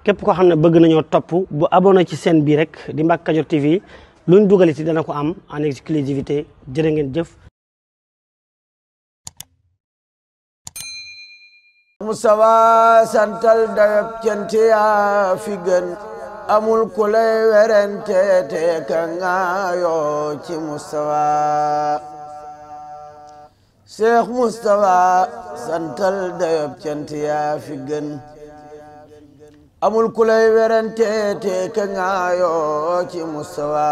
képp koo xam ne bëgg nañoo topp bu abonné ci chaîne bi rek di Mbacke Kadior TV luñ dugaliti dana ko am en exclusivité jërë ngeen jëf. Mustafa santal dayab cant yaa fi gën amul ku lay werante te ka ngaayoo ci Mustafa Cheikh Mustafa santal dayab cant yaa fi gën amul ku lay werante te ka ngaayoo ci Mustafa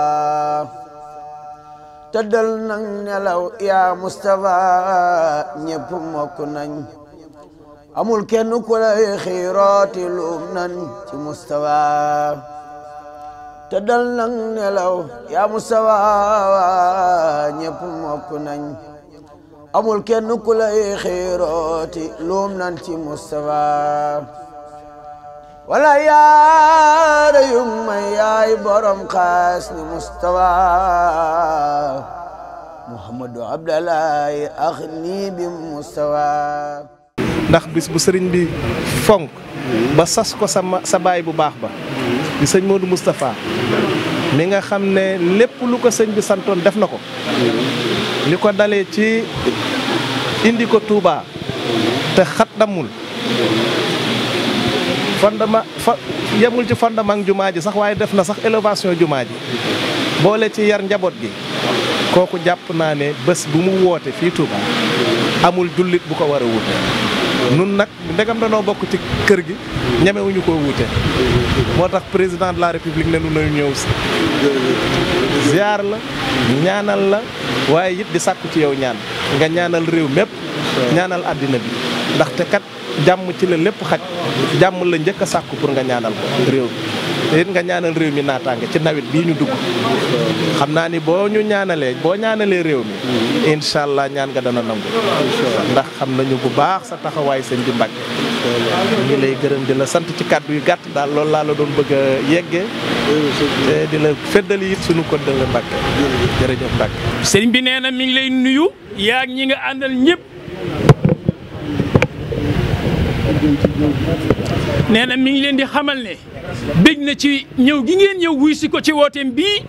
tëddal nang nelaw yaa Mustafa ñépp mokk nañ amul kenn ku lay xiirooti luum nan ci Mustafa tëddal nang nelaw yaa Mustafa ñépp mokk nañ amul kenn ku lay xiirooti luum nan ci Mustafa wala yaara yung may yaay borom xaas ni Mustafa Muhammadu Abdallahi ax nii bi Mustafa ndax bis bu sëriñ bi fonk ba sas ko sa baay bu baax ba di sëñ Modou Moustapha mi nga xam ne lépp lu ko sëñ bi santoon def na ko li ko dalee ci indi ko Touba te xaddamul yemul ci fondement jumaa ji sax waaye def na sax élévation jumaa ji boole ci yar njaboot gi kooku jàpp naa ne bés bu mu woote fii Touba amul jullit bu ko war a wuute nun nag ndegam danoo bokk ci kër gi ñemewuñu koo wuute moo tax président de la république ne nu nañu ñëw ziar la ñaanal la waaye it di sàkku ci yow ñaan nga ñaanal réew mépp ñaanal àddina bi ndaxte kat jàmm ci la lépp xaj jàmm la njëkk a sàkku pour nga ñaanal ko réew mi te it nga ñaanal réew mi naataange ci nawet bii ñu dugg xam naa ni boo ñaanalee réew mi incha allah ñaan nga dana nangu ndax xam nañu bu baax sa taxawaay sëñ bi Mbacke ñu lay gërëm di la sant ci kàddu yu gàtt daal loolu laa la doon bëgg a yeggee te di la feddali it suñu ko dëng Mbacke jërëjëf Mbacke. sëriñ bi nee na mi ngi lay nuyu yaa ñi nga àndal ñëpp nee na mi ngi leen di xamal ne bég na ci ñëw gi ngeen ñëw wuy si ko ci wooteem bii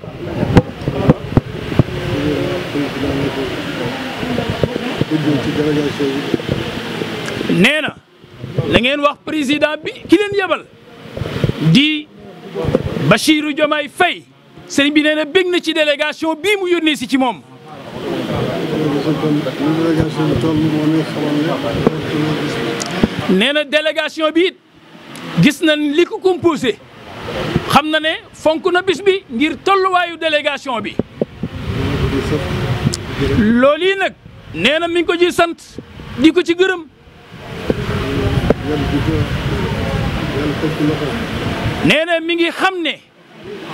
nee na la ngeen wax président bi ki leen yebal di Bassirou Diomaye Faye sëriñ bi nee na bég na ci délégation bii mu yónnee si ci moom nee na délégation bi it gis na li ko composé xam na ne fonk na bis bi ngir tolluwaayu délégation bi loolu yi nag nee na mi ngi ko ci sant di ko ci gërëm nee na mi ngi xam ne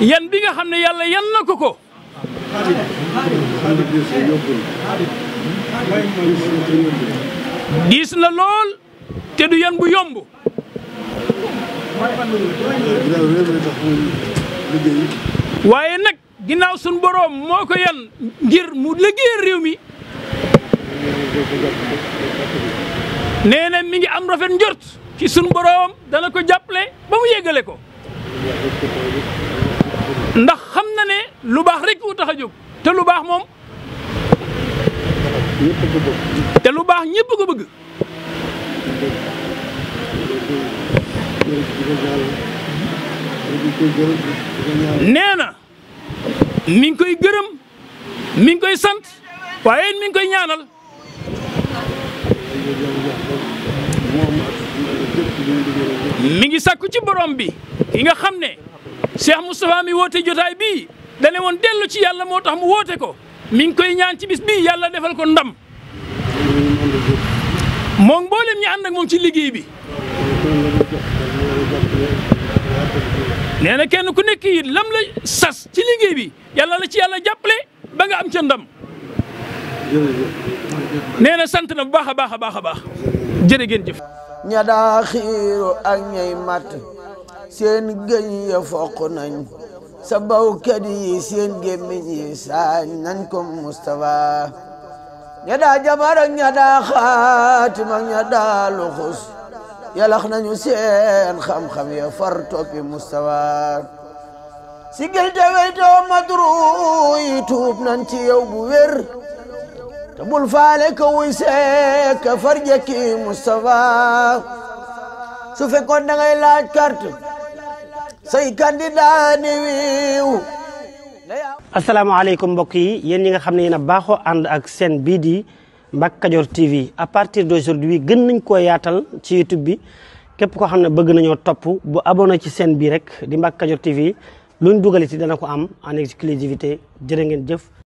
yan bi nga xam ne yàlla yan na ko diis na lool te du yan bu yomb waaye nag ginnaaw sun boroom moo ko yan ngir mu liggéeyal réew mi nee na mi ngi am rafet njort ci sun boroom dana ko jàppale ba mu yeggale ko ndax xam na ne lu baax rek ko tax a jóg te lu baax moom te lu baax ñëpp ko bëgg nee na mi ngi koy gërëm mi ngi koy sant waaye mi ngi koy ñaanal mi ngi sakku ci borom bi ki nga xam ne Cheikh Moustapha mi woote jotaay bii dane woon dellu ci yàlla moo tax mu woote ko mi ngi koy ñaan ci bis bii yàlla defal ko ndam moom mboolem ñi ànd ak moom ci liggéey bi nee na kenn ku nekk it lam la sas ci liggéey bi yàlla la ci yàlla jàppale ba nga am ca ndam nee na sant na bu baax a baax a baax a baax jërë ngeen jëf. ña daa xiiru ak ñay mat seen gëñ ya foq nañ sa bawkat yi seen gémmiñ yi saañ nañ ko Moustapha ña daa jabar ak ña daa xaatim ak ña daa luxus yalax nañu seen xam-xam ya far toppi Mustafa sigil te weytoo madru yi tuub nan ci yow bu wér te bul faale ka wuy seek ka far jekki Mustafa su fekkoon da ngay laaj carte say candidat ni wiiw asalaamaaleykum mbokk yi yéen ñi nga xam ne yéen a baaxoo ànd ak seen bii di Mbacke Kadior TV à partir d'aujourd'hui gën nañ koo yaatal ci YouTube bi képp koo xam ne bëgg nañoo topp bu abonné ci seen bii rek di Mbacke Kadior TV luñ dugaliti dana ko am en exclusivité jërë ngeen jëf